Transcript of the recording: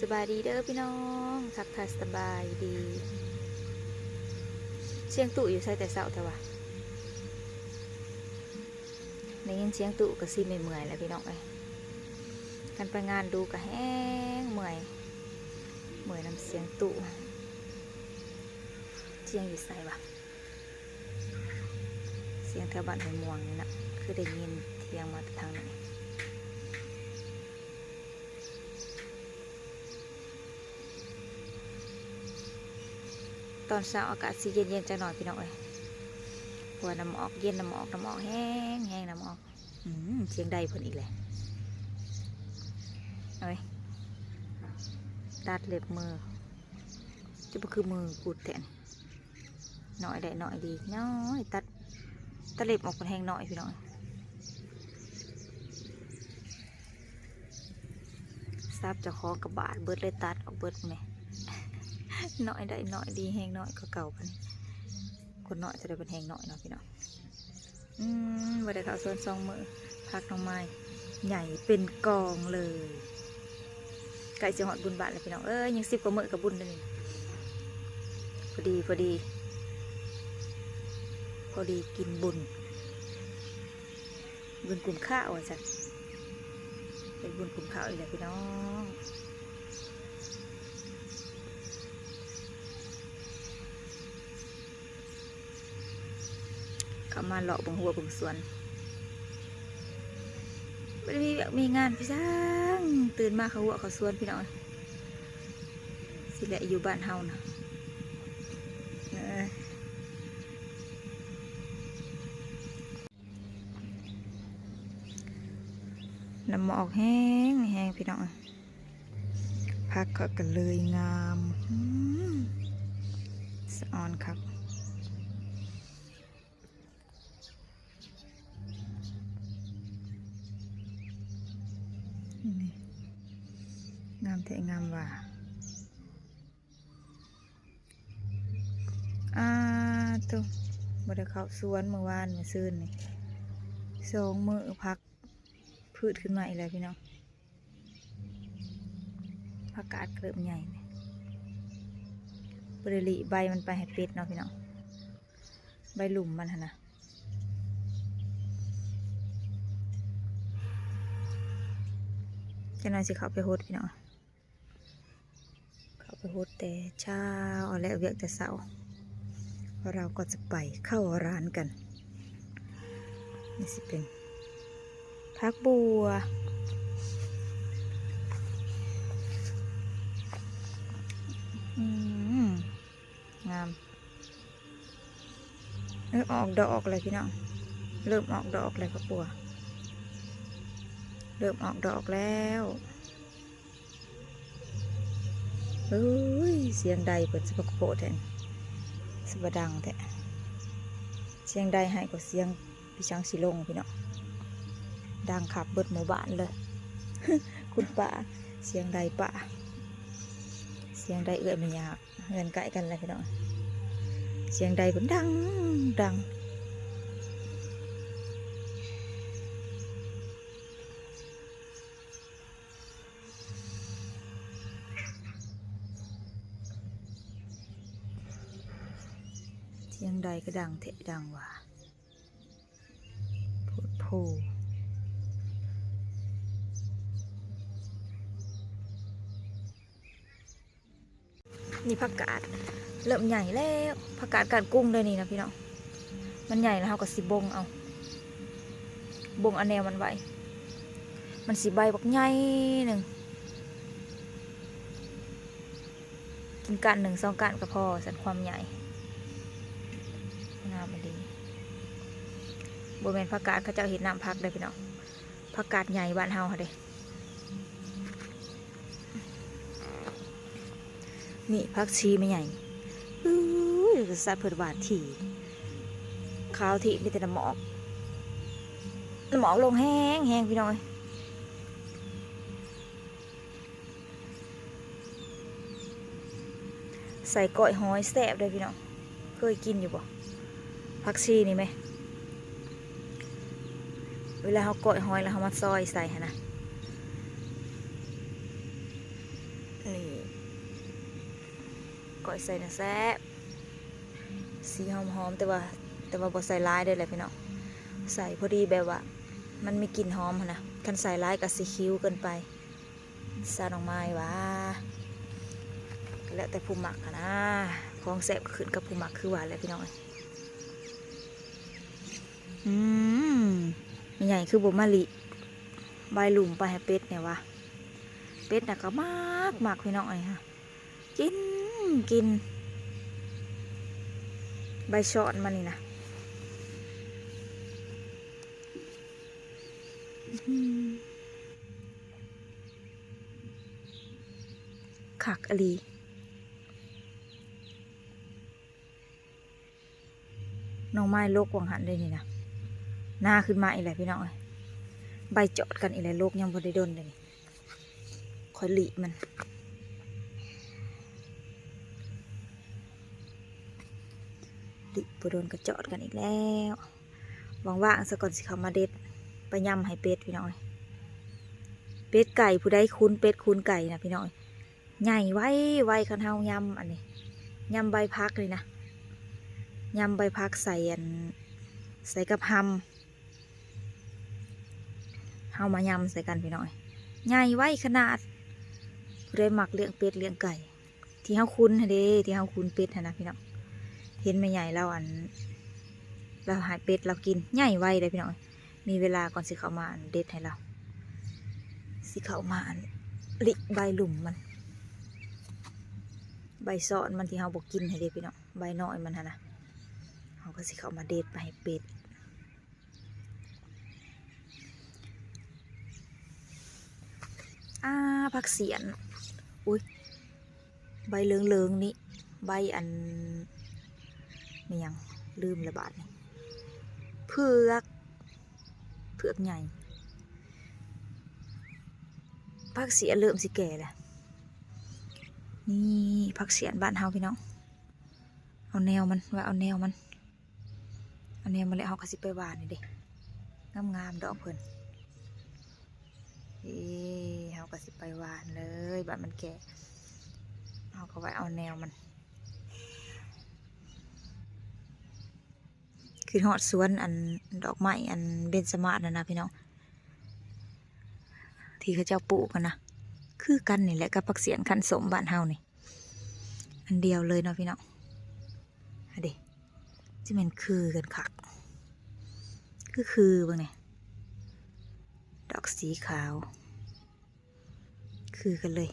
ສະບາຍດີເດີພີ່ນ້ອງ ທັກທາຍສະບາຍດີ. ສຽງຕູ້ຢູ່ໃສແຕ່ເຊົ້າແທ້ວະ? ໄດ້ຍິນສຽງຕູ້ກໍຊິເມື່ອຍໆແລ້ວພີ່ນ້ອງເອີຍ. ຄັນໄປງານດູກໍແຮງເມື່ອຍ ເມື່ອຍນຳສຽງຕູ້. ສຽງຢູ່ໃສວະ? ສຽງແຖວບ້ານຫ້ວຍມ່ວງນີ້ນະ ຄືໄດ້ຍິນສຽງມາແຕ່ທາງນັ້ນ. ຕອນເຊົ້າອາກາດຊິເຢັນໆຈັກໜ້ອຍພີ່ນ້ອງເອີຍ ເພາະວ່ານ້ຳອອກເຢັນ ນ້ຳອອກ ນ້ຳອອກແຮງໆ ນ້ຳອອກ. ອືມ ສຽງໄດເພິ່ນອີກແຫຼະ. ເອີຍ ຕັດເລັບມື ຈະບໍ່ຄືມືກຸດແທ້. ນ້ອຍໄດ້ນ້ອຍດີ ນ້ອຍ ຕັດ ຕັດເລັບອອກເພິ່ນແຮງນ້ອຍພີ່ນ້ອງ. ສັບເຈົ້າຂອງກະບາດເບິດເລີຍ ຕັດອອກເບິດແມ່. ນ້ອຍໄດ້ນ້ອຍດີ ແຮງນ້ອຍກວ່າເກົ່າບັດນີ້. ຄົນນ້ອຍຈະໄດ້ເປັນແຮງນ້ອຍເນາະພີ່ນ້ອງ. ອືມ ບໍ່ໄດ້ເຂົ້າສວນສອງມື້ ຜັກໜໍ່ໄມ້ໃຫຍ່ເປັນກອງເລີຍ. ໃກ້ຊິຮອດບຸນບ້ານແລ້ວພີ່ນ້ອງເອີຍ ຍັງສິບກວ່າມື້ກໍບຸນແລ້ວນີ້. ພໍດີ ພໍດີ ພໍດີກິນບຸນ ບຸນກຸມຂ້າວວ່າຊັ້ນ. ເຮັດບຸນກຸມຂ້າວອີກແລ້ວພີ່ນ້ອງ. ເຂົ້າມາເລາະເບິ່ງຮົ້ວເບິ່ງສວນ ບໍ່ໄດ້ມີວຽກມີງານໄປໃສ. ຕື່ນມາເຂົ້າຮົ້ວເຂົ້າສວນພີ່ນ້ອງເອີຍ. ຊິແຫຼະຢູ່ບ້ານເຮົານະ. ເອີ ນ້ຳໝອກແຮງໆ ພີ່ນ້ອງເອີຍ. ຜັກເຂົາກໍເລີຍງາມ ອືມ ສະອອນຄັກ. ນີ້ ງາມແທ້ງາມວ່າ. ອາໂທ້ ບໍ່ໄດ້ເຂົ້າສວນມື້ວານມື້ຊືນນີ້ ສອງມື້ ຜັກພືດຂຶ້ນມາອີກແລ້ວພີ່ນ້ອງ. ຜັກກາດເລີ່ມໃຫຍ່ ບໍ່ໄດ້ຫຼີກໃບມັນໄປໃຫ້ເປັດເນາະພີ່ນ້ອງ ໃບລຸ່ມມັນຫັ້ນນະ. ຈັກໜ່ອຍຊິເຂົ້າໄປຫົດພີ່ນ້ອງ. ເຂົ້າໄປຫົດແຕ່ເຊົ້າ ແລ້ວວຽກແຕ່ເຊົ້າ ເຮົາກໍຈະໄປເຂົ້າຮ້ານກັນ. ນີ້ຊິເປັນຜັກບົວ ອືມ ງາມ. ເລີ່ມອອກດອກແລ້ວພີ່ນ້ອງ ເລີ່ມອອກດອກແລ້ວຜັກບົວ ເລີ່ມອອກດອກແລ້ວ. ເອີຍ ສຽງໄດເພິ່ນສະບາໂຄແທ້ ສະບາດັງແທ້. ສຽງໄດໃຫ້ກວ່າສຽງ ພີ່ຊ້າງສີລົງພີ່ນ້ອງ ດັງຄັກເບິດໝູ່ບ້ານເລີຍ. ຄຸນປ້າ ສຽງໄດປ້າ ສຽງໄດເອື້ອຍແມ່ຍາ ເຮືອນໃກ້ກັນແຫຼະພີ່ນ້ອງ ສຽງໄດເພິ່ນດັງ ດັງ. ສຽງໃດກໍດັງແທ້ດັງວ່າ ໂພດໂພ. ນີ້ຜັກກາດເລີ່ມໃຫຍ່ແລ້ວ ຜັກກາດກ້ານກຸ້ງເດີນີ້ນະພີ່ນ້ອງ. ມັນໃຫຍ່ແລ້ວເຮົາກໍຊິບົງເອົາ ບົງເອົາແນວມັນໄວ້ ມັນຊິໃບບັກໃຫຍ່ໜຶ່ງ. ກິນກ້ານໜຶ່ງສອງກ້ານກໍພໍ ຊັ້ນຄວາມໃຫຍ່ ງາມອີ່ຫຼີ. ບໍ່ແມ່ນຜັກກາດເຂົາເຈົ້າເຮັດນ້ຳຜັກເດີພີ່ນ້ອງ ຜັກກາດໃຫຍ່ບ້ານເຮົາຫັ້ນເດ້. ນີ້ຜັກຊີແມ່ໃຫຍ່ ອື້ຍ ສັດເພິ່ນຫວານຖີ່ ຂາວຖີ່ ມີແຕ່ນ້ຳໝອກ ນ້ຳໝອກລົງແຮງໆ ພີ່ນ້ອງເອີຍ. ໃສ່ກ້ອຍຫອຍແຊບເດີພີ່ນ້ອງ ເຄີຍກິນຢູ່ບໍ່? ຜັກຊີນີ້ແມ ເວລາເຮົາກ້ອຍຫອຍແລ້ວເຮົາມາຊອຍໃສ່ຫັ້ນນະ ນີ້ ກ້ອຍໃສ່ນະແຊບ ສີຫອມໆ ແຕ່ວ່າ ແຕ່ວ່າບໍ່ໃສ່ຫຼາຍເດີ້ແຫຼະພີ່ນ້ອງ ໃສ່ພໍດີແບບວ່າມັນມີກິ່ນຫອມຫັ້ນນະ ຄັນໃສ່ຫຼາຍກໍຊິຂິວເກີນໄປ. ຊາໜໍ່ໄມ້ຫວາ ກໍແລ້ວແຕ່ຜູ້ມັກຫັ້ນນາ ຂອງແຊບກໍຂຶ້ນກັບຜູ້ມັກຄືວ່າແຫຼະພີ່ນ້ອງເອີຍ. ອືມ ແມ່ໃຫຍ່ຄືບໍ່ມາລິໃບລຸ່ມໄປໃຫ້ເປັດແດ່ວະ ເປັດນະກໍມັກ ມັກພີ່ນ້ອງເອີຍ ກິນ ກິນ ໃບຊອນມັນນີ້ນະ ອືມ ຄັກອີ່ຫຼີ. ໜໍ່ໄມ້ລົກຫວ່າງຫັ້ນເດ້ນີ້ນະ ໜາຂຶ້ນມາອີກແລ້ວພີ່ນ້ອງເອີຍ ໃບຈອດກັນອີກແລ້ວ ລົກຍັງບໍ່ໄດ້ດົນເດ້ນີ້ ຂ້ອຍລິມັນ ລິບໍ່ດົນກໍຈອດກັນອີກແລ້ວ ຫວ່າງໆ ຊະກ່ອນຊິເຂົ້າມາເດັດໄປຍຳໃຫ້ເປັດພີ່ນ້ອງເອີຍ ເປັດໄກ່ ຜູ້ໃດຄຸນເປັດຄຸນໄກ່ນະພີ່ນ້ອງເອີຍ ໃຫຍ່ໄວໆ ຄັນເຮົາຍຳອັນນີ້ ຍຳໃບຜັກນີ້ນະ ຍຳໃບຜັກໃສ່ອັນ ໃສ່ກັບຮຳ ເຮົາມາຍຳໃສ່ກັນພີ່ນ້ອງເອີຍ ໃຫຍ່ໄວຂະໜາດ ຜູ້ໃດມັກລ້ຽງເປັດລ້ຽງໄກ່ ທີ່ເຮົາຄຸນຫັ້ນເດ້ ທີ່ເຮົາຄຸນເປັດຫັ້ນນະພີ່ນ້ອງ ເຫັນແມ່ໃຫຍ່ລາວອັນ ລາວໃຫ້ເປັດລາວກິນ ໃຫຍ່ໄວເດ້ພີ່ນ້ອງເອີຍ ມີເວລາກ່ອນຊິເຂົ້າມາອັນເດັດໃຫ້ລາວ ຊິເຂົ້າມາອັນລິໃບລຸ່ມມັນ ໃບຊອນມັນທີ່ເຮົາບໍ່ກິນຫັ້ນເດ້ພີ່ນ້ອງ ໃບນ້ອຍມັນຫັ້ນນະ ເຮົາກໍຊິເຂົ້າມາເດັດໄປໃຫ້ເປັດ. ອ່າ ຜັກສຽນ ອຸ້ຍ ໃບເຫຼີງໆ ນີ້ ໃບອັນ ແມ່ນຫຍັງ ລືມລະບາດນີ້ ເຜືອກ ເຜືອກໃຫຍ່ ຜັກສຽນເລີ່ມຊິແກ່ແລ້ວ ນີ້ ຜັກສຽນບ້ານເຮົາພີ່ນ້ອງ ເອົາແນວມັນ ວ່າເອົາແນວມັນ ອັນນີ້ມາແລ້ວ ເຮົາກໍຊິໄປຫວ່ານນີ້ເດ້ ງາມໆ ດອກເພິ່ນ ເອີ ເຮົາກໍຊິໄປຫວ່ານເລີຍ ບາດມັນແກ່ ເຮົາກໍໄວ້ເອົາແນວມັນ ຄິດຮອດສວນອັນດອກໄມ້ອັນເບັນຈະມາດນັ້ນນະພີ່ນ້ອງ ທີ່ເຂົາເຈົ້າປູກຫັ້ນນະ ຄືກັນນີ້ແຫຼະກັບຜັກສຽນຄັນສົ້ມບ້ານເຮົານີ້ ອັນດຽວເລີຍເນາະພີ່ນ້ອງ ຫັ້ນເດ້ ຊິແມ່ນຄືກັນຄັກ ຄື ຄືເບິ່ງນີ້ ດອກສີຂາວ ຄືກັນເລີຍ